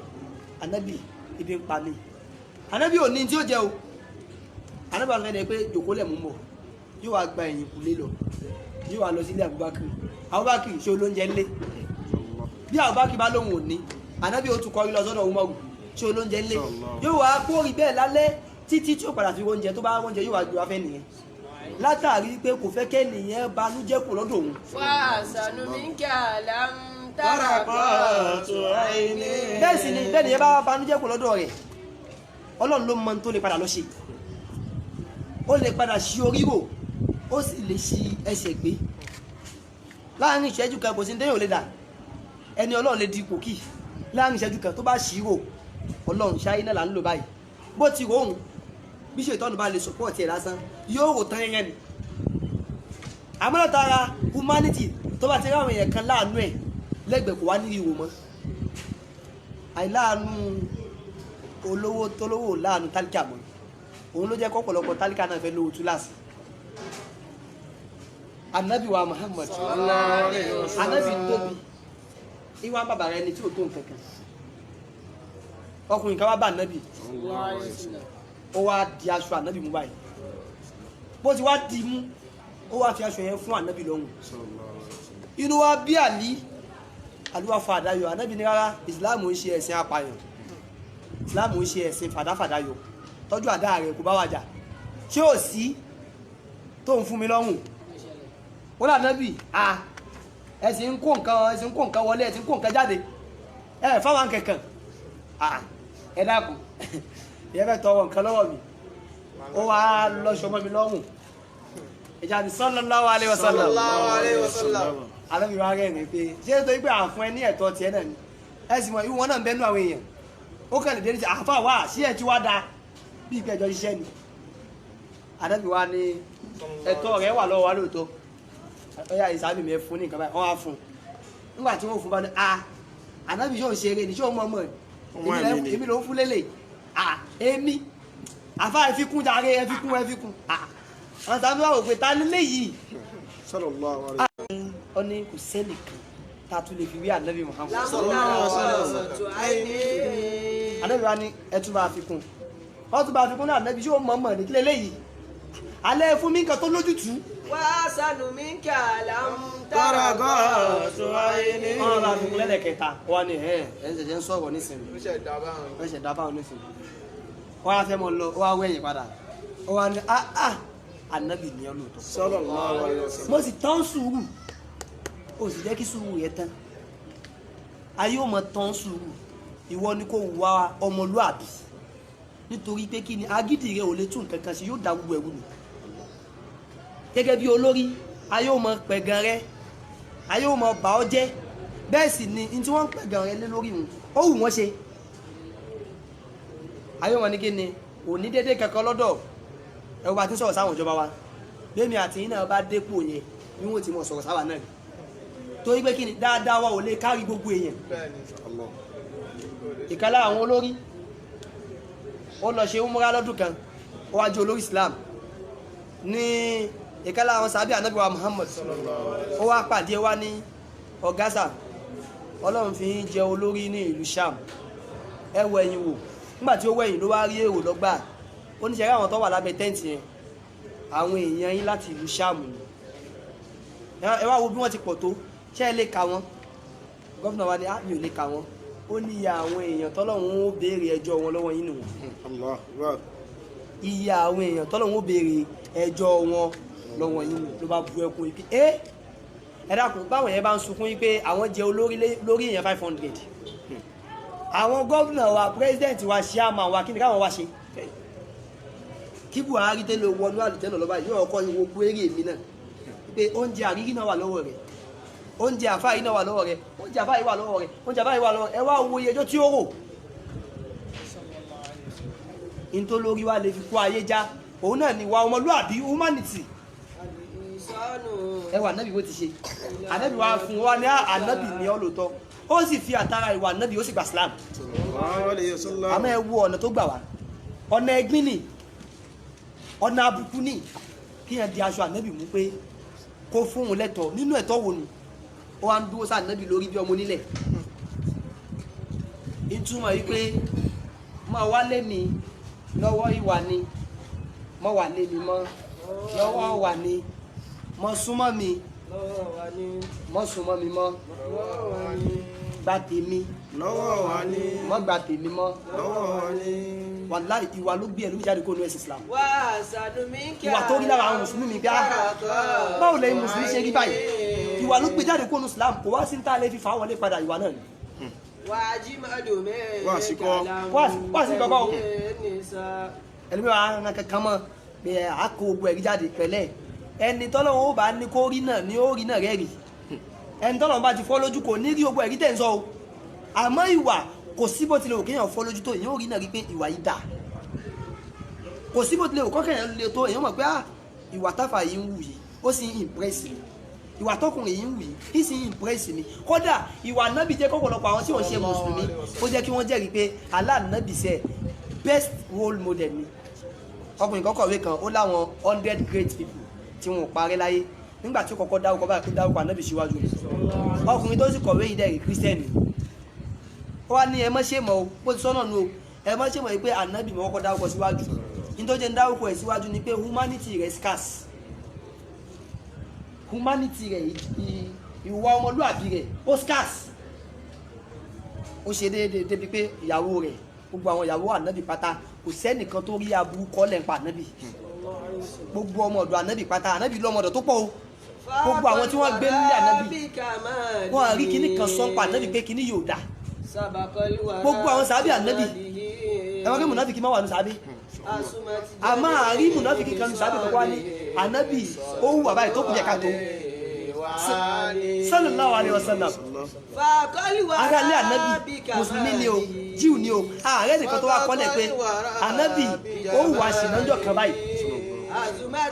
Ànábì, ibi ń pa mí. Ànábì ò ní tí ó jẹ o. Ànábì wà fẹ́ pé jòkó lẹ̀ mú bọ̀, yóò wá gba ẹ̀yìn kùlé lọ, yóò wá lọ sílé Abubakar. Abubakar, ṣé olóúnjẹ ńlé? Bí Abubakar bá lóhùn òní, ànábì ó tún kọrí lọ sọ́dọ̀ Umaru, ṣé olóúnjẹ ńlé? Yóò wá kórì bẹ́ẹ̀ lálẹ́ títí tí ó padà fi oúnjẹ. Tó bá oúnjẹ, yóò wá gbé wá fẹ́ nìyẹn, látàrí pé kò fẹ́ kẹ́nìyẹn banújẹ́ kù lọ́dọ̀ òun. Wa ahsanu minka lam taraqatu aini. Bẹ́ẹ̀ sì ni bẹ́ẹ̀ nìyẹn bá banújẹ́ kù lọ́dọ̀ rẹ̀, Ọlọ́run ló mọ ohun tó lè padà lọ ṣe. Ó lè padà ṣi orí rò, ó sì lè ṣi ẹsẹ̀ gbé láàrin ìṣẹ́jú kan. Kò sí ní téèyàn ò lè dà. Ẹni Ọlọ́run lè di kòkì láàrin ìṣẹ́jú kan tó bá ṣì rò. Ọlọ́run ṣáyé náà là ń lò báyìí. Bó ti rò òun, bí ṣe ìtọ́nu bá lè support ẹ̀ lásán, yóò rò tán yẹn ni. Àmọ́ látara humanity, tó bá ti ráwọn èèyàn kan láàánú ẹ̀ lẹ́gbẹ̀ẹ́, kò wá ní ìwò mọ́. Àìláàánú olówó tólówó láàánú tálíkà mọ́, òun ló jẹ́ kọ́pọ̀lọpọ̀ tálíkà náà fẹ́ lówó túláàsì. Anabi wa Muhammad, anabi tóbi ìwà bàbá rẹ ni tí ò tó nǹkan kan. Ọkùnrin kan wá bá anabi, ó wá di aṣọ anabi mú báyìí. Bó ti wá di mú, ó wá fi aṣọ yẹn fún anabi lọ́rùn. Inú wa bí àlí, àlúwà fa àdáyọ. Anabi ní rárá, Islam ń ṣe ẹ̀sìn apààyàn, Islam ń ṣe ẹ̀sìn fàdáfàdáyọ. Tọ́jú àdá rẹ̀, kò bá wa jà. Ṣé ò sí tó ń fún mi lọ́rùn? Ó là nábì à, ẹ sì ń kó nǹkan, ẹ sì ń kó nǹkan wọlé, ẹ sì ń kó nǹkan jáde, ẹ fáwọn kankan à. Ẹ dákun, ìyẹn fẹ́ tọrọ nǹkan lọ́wọ́ mi, ó wá lọ́ṣọ mọ́ mi lọ́rùn. Ìjà ní sallallahu alaihi wasallam. Sallallahu alayhi wa sallam. Alẹ́ mi wá rẹ́rìn pé ṣé nítorí pé àfún ẹ ní ẹ̀tọ́ tiẹ̀ náà ni. Ẹ sì mọ̀ ìwọ náà ń bẹ́nu àwọn èèyàn, ó kàn lè dé ní sẹ́ àáfà wá sí ẹ̀ tí wá da bí ìgbẹ́jọ́ ṣiṣẹ́ ni. Ànábì wa ní ẹ̀tọ́ rẹ̀ wà lọ́wọ́ wa lóòótọ́. Ọyá ìsábì mi ẹ fún ní nǹkan báyìí, wọ́n á fún un. Nígbà tí wọ́n fún bá ní a ànábì yóò ṣe eré ní ṣé o mọ̀ mọ̀ Ọmọ ẹ̀mí ni. èmi ló ń fún lélẹ̀ à èmi àfa ẹ fi kún jàre ẹ fi kún ẹ fi kún à àwọn sábà wà wò pé ta nílé yìí. Sallallahu alaihi. Ó ní kò sẹ́nìkan tá a tún lè fi wí ànábì Muhammad. Lámúdàrọ̀ àìní. Ànábì wa ní ẹ tún bá fi kún, wọ́n tún bá fi kún náà. Ànábì ṣé o mọ̀ mọ̀ ní kílẹ̀ léyìí alẹ́ fún mi nǹkan tó lójútùú. Wàásánù mi kà lámúdàrọ̀ Tọ́rọ̀gọ́ àìní. Wọ́n bá fi kún lẹ́lẹ̀kẹta, wọ́n ní ẹ̀ ẹ̀ ń ṣẹ̀ṣẹ̀ ń sọ̀rọ̀ nísìnyí. Ó ṣe dábàá. Wọ́n ṣẹ̀ dábàá nísìnyí, wọ́n á fẹ́ mọ lọ, wọ́n á wẹ̀yìn padà, wọ́n á ní ah ah ànábì ní ọlọ́ọ̀tọ̀. Sallallahu alaihi wasallam. Mo sì tán sùúrù, o sì jẹ́ kí sùúrù yẹn tán. Ayé ò mọ tán sùúrù, ìwọ ni kò wá ọmọlúàbí, nítorí pé kí ni agídí rẹ ò lè tún nǹkan kan ṣe, yóò da gbogbo ẹ̀rù nù. Gẹ́gẹ́ bí olórí, ayé ò mọ pẹ̀gàn rẹ, ayé ò mọ bà ọ́ jẹ́, bẹ́ẹ̀ sì ni ní tí wọ́n ń pẹ̀gàn rẹ lé lórí wọn ó wù wọ́n ṣe. Ayé wọn ní kí ni kò ní dédé kankan lọ́dọ̀ ẹ wá tí ń sọ̀rọ̀ sáwọn ìjọba wa. Bẹ́ẹ̀mi àti yín náà bá dépò yẹn bí wọ́n ti mọ̀ sọ̀rọ̀ sáwà náà, torí pé kí ni dáadáa wa ò lè kárí gbogbo èèyàn. Allah. Ìkan lára àwọn olórí ó lọ ṣe umra lọ́dún kan, ó wá jẹ́ olórí Islam ní ìkan lára àwọn sàbí ànábì wa Muhammad, ó wá pàdé wa ní ọ̀gásà, Ọlọ́run fi ń jẹ olórí ní ìlú Sham, ẹ wọ ẹ̀yìn wò. Nígbà tí ó wẹ̀yìn ló wá rí èrò lọ́gbà, ó ní sẹ́rí àwọn tó wà lábẹ́ tẹ́ǹtì yẹn, àwọn èèyàn yín láti ìlú Sham ni, ẹ wá wo bí wọ́n ti pọ̀ tó, ṣé ẹ lè ka wọn? Gómìnà wa ni á mi ò lè ka wọn. Ó ní iye àwọn èèyàn tọ́lọ́run ó béèrè ẹjọ́ wọn lọ́wọ́ yín nù. Allah. Akbar. Iye àwọn èèyàn tọ́lọ́run ó béèrè ẹjọ́ wọn lọ́wọ́ yín nù. Ló bá bu ẹkún yìí pé ẹ ẹ dákun, báwọn yẹn bá ń sunkún yìí pé àwọn jẹ olórí lórí èèyàn 500, àwọn gómìnà wa, president wa, chairman wa, kí ni káwọn wá ṣe? Kí Buhari tẹ́lẹ̀ wọnú àlùjẹ́nà lọ́ba yóò kọ́ ìwò kúérì èmi náà pé oúnjẹ àríyí náà wà lọ́wọ́ rẹ̀, oúnjẹ àfáà yìí náà wà lọ́wọ́ rẹ̀, oúnjẹ àfáà yìí wà lọ́wọ́ rẹ̀, oúnjẹ àfáà yìí wà lọ́wọ́ rẹ̀. Ẹ wá wo iye ẹjọ́ tí ó rò in tó lórí wa lè fi kó ayé já, òun náà ni wa ọmọlúàbí, humanity. Ìsọ́nù. Ẹ wà ànábì bó ti ṣe, ànábì wa fún wa ní ànábì ní ọlọ́tọ́, ó sì fi àtàrà ìwà ànábì ó sì gbà Islam. Sallallahu alaihi wasallam. Àmọ́ ẹ wo ọ̀nà tó gbà wá, ọ̀nà ẹ̀gbin ni, ọ̀nà àbùkù ni, kí yẹn di aṣọ ànábì mú pé kó fóun lẹ́tọ̀ọ́ nínú ẹ̀tọ́ wo ni ó wá ń dúró sí ànábì lórí bí ọmọ onílẹ̀. Ìtumọ̀ yìí pé máa wá lé mi lọ́wọ́ ìwà ni, mọ́ wà lé mi mọ́ lọ́wọ́ wà ni, mọ́ súnmọ́ mi, Lọ́wọ́ wa ni. mọ́ súnmọ́ mi mọ́, Lọ́wọ́ wa ni. gba tèmi, Lọ́wọ́ wa ni. mọ́ gba tèmi mọ́. Lọ́wọ́ wa ni. Wàláhì ìwà ló gbé ẹlòmíì jáde kó nu ẹ̀sìn Islam. Wàásánù mi kà Ìwà tó rí lára àwọn mùsùlùmí mi pé ah, báwo lẹ́yìn mùsùlùmí ṣe rí báyìí? Ìwà ló gbé jáde kó nu Islam, kò wá sí ní tá a lè fi fà á wọlé padà, ìwà náà ni. Wàjímàdù mi Wá sí kọ́. Wá sí kọ́kọ́ o. Ẹlòmíì wà á rán kankan mọ́ pé a kó gbogbo ẹ̀rí jáde pẹ̀lẹ́. Ẹni tọ́lọ́run ó bá ní kó rí náà ní ó rí náà rẹ̀ rí, ẹni tọ́lọ́run bá ti fọ́ lójú kò ní rí gbogbo ẹ̀rí tẹ̀ ń sọ o. Àmọ́ ìwà kò sí bó tilẹ̀ wò kéèyàn fọ́ lójú tó, èèyàn ò rí náà rí pé ìwà yìí dà. Kò sí bó tilẹ̀ wò kọ́kẹ́yàn le tó, èèyàn mọ̀ pé ah, ìwà táfà yìí ń wù yìí ó sì ń impress mi, ìwà tọkùnrin yìí ń wù yìí ó sì ń impress mi. Kódà ìwà nábì jẹ́ kọ́pọ̀lọpọ̀ àwọn tí wọ́n ṣe mùsùlùmí, ó jẹ́ kí wọ́n jẹ́rìí pé Allah nábì sẹ́ best role model ni. Ọkùnrin kan kọ̀wé kan, ó láwọn 100 great people tí wọn ò parẹ́ láyé. Nígbà tí ó kọ́kọ́ dárúkọ báyìí, ó dárúkọ ànábì síwájú rẹ̀. Ọkùnrin tó sì kọ̀wé yìí dẹ̀ rí kírísítẹ́nì, ó wá ní ẹ má ṣe mọ̀ o, bó ti sọ́nà nu o, ẹ má ṣe mọ̀ yìí pé ànábì mọ̀ kọ́kọ́ dárúkọ síwájú. Nítorí jẹ́ ń dárúkọ ẹ̀ síwájú ni pé humanity rẹ̀ scarce, humanity rẹ̀, ìwà ọmọlúàbí rẹ̀ ó scarce. Ó ṣe déédéé débi pé ìyàwó rẹ̀, gbogbo àwọn ìyàwó ànábì pátá, kò sẹ́nìkan tó rí aburú kọ́lẹ̀ ń pa ànábì. Gbogbo ọmọ ọ̀dọ̀ ànábì pátá, ànábì lọ́mọ ọ̀dọ̀ tó pọ̀ o, gbogbo àwọn tí wọ́n gbé nílé ànábì, wọ́n rí kinní kan sọ ń pa ànábì pé kinní yóò dáa. Gbogbo àwọn sàábì ànábì, ẹ wọ́n kí mùnáfíkì má wà ní sàábì, a máa rí mùnáfíkì kan ní sàábì kan wá ní ànábì ó wù báyìí tó kù jẹ́ ká tó, sallallahu alaihi wasallam. Ará ilé ànábì, mùsùlùmí ni o, jíù ni o, ààrẹ nìkan tó wá kọ́lẹ̀ pé ànábì ó wù àṣìnájọ́ kan báyìí.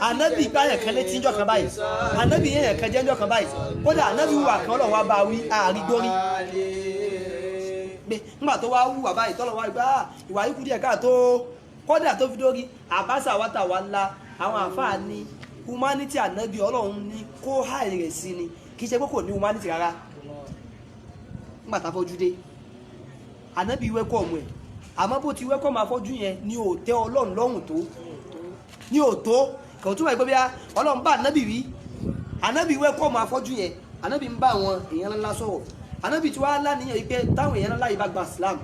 Anabi gbáyàn kan létí njọ́ kan báyìí, anabi yẹn kan jẹ́ njọ́ kan báyìí, kódà anabi wà kan Ọlọ́run wá bá wí àárí gbórí pé ńgbà tó wá wùwà báyìí tọ́lọ̀ wá gbá ìwà yìí kú díẹ̀ káàtó, kódà tó fi dórí àbáṣà wátà wá ńlá. Àwọn àfáà ní humanity anabi, Ọlọ́run ní kó háì rẹ̀ sí ni, kì í ṣe pé kò ní humanity rárá. Ńgbà tá a fọ́jú dé, anabi wẹ́kọ̀ ọmọ ẹ̀, àmọ́ bó ti wẹ́kọ̀ ọmọ afọ́jú yẹn ni ò tẹ́ Ọlọ́run lọ́rùn tó ní òtó. Kò túmọ̀ ìpé bíi Ọlọ́run bá ànábì wí, ànábì wẹ́kọ̀ ọmọ afọ́jú yẹn, ànábì ń bá àwọn èèyàn ńlá sọ̀rọ̀, ànábì tí wàá láníyàn yìí pé táwọn èèyàn ńlá yìí bá gba Islam,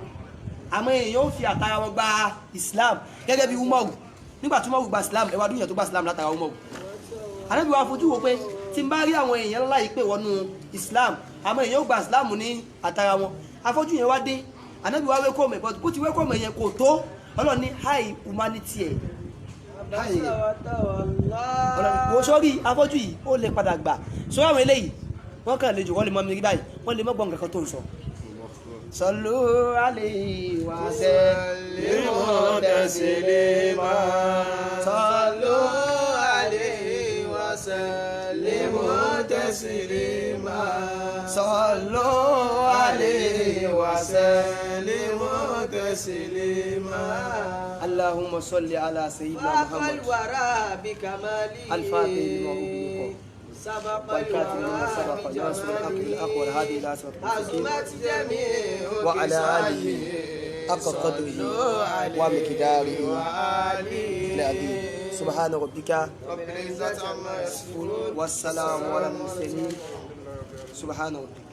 àmọ́ èèyàn ó fi àtàrà wọn gba Islam, gẹ́gẹ́ bí Umaru nígbà tí Umaru gba Islam. Ẹwà dúnyàn tó gba Islam látara Umaru. Ànábì wa fojú wo pé tí n bá rí àwọn èèyàn ńlá yìí pé wọnú Islam, àmọ́ èèyàn ó gba Islam ní àtàrà wọn. Afọ́jú yẹn wá dé, ànábì wa wẹ́kọ̀ ọmọ ẹ̀, bó ti wẹ́kọ̀ ọmọ yẹn kò tó. Ọlọ́run ní high humanity ẹ̀. Wo sórí afọ́jú yìí, ó lè padà gbà sórí àwọn eléyìí, wọ́n kàn lè jù, wọ́n lè mọ́ mi rí báyìí, wọ́n lè mọ́ gbọ́n nǹkan tó ń sọ. Sallu alayhi wa sallimu taslima. Sallu alayhi wa sallimu taslima. Sallu alayhi wa sallimu taslima. Allahumma salli ala sayyidina Muhammad. الورى بكماله. الفاتح لما أغلق سبق والكاتب لما الورى سبق ناصر الحق بالحق والهادي إلى صراط المستقيم عظمت جميع وعلى آله حق قدره ومقداره العظيم. سبحان ربك رب العزة عما يصفون. والسلام على المرسلين. سبحان ربك.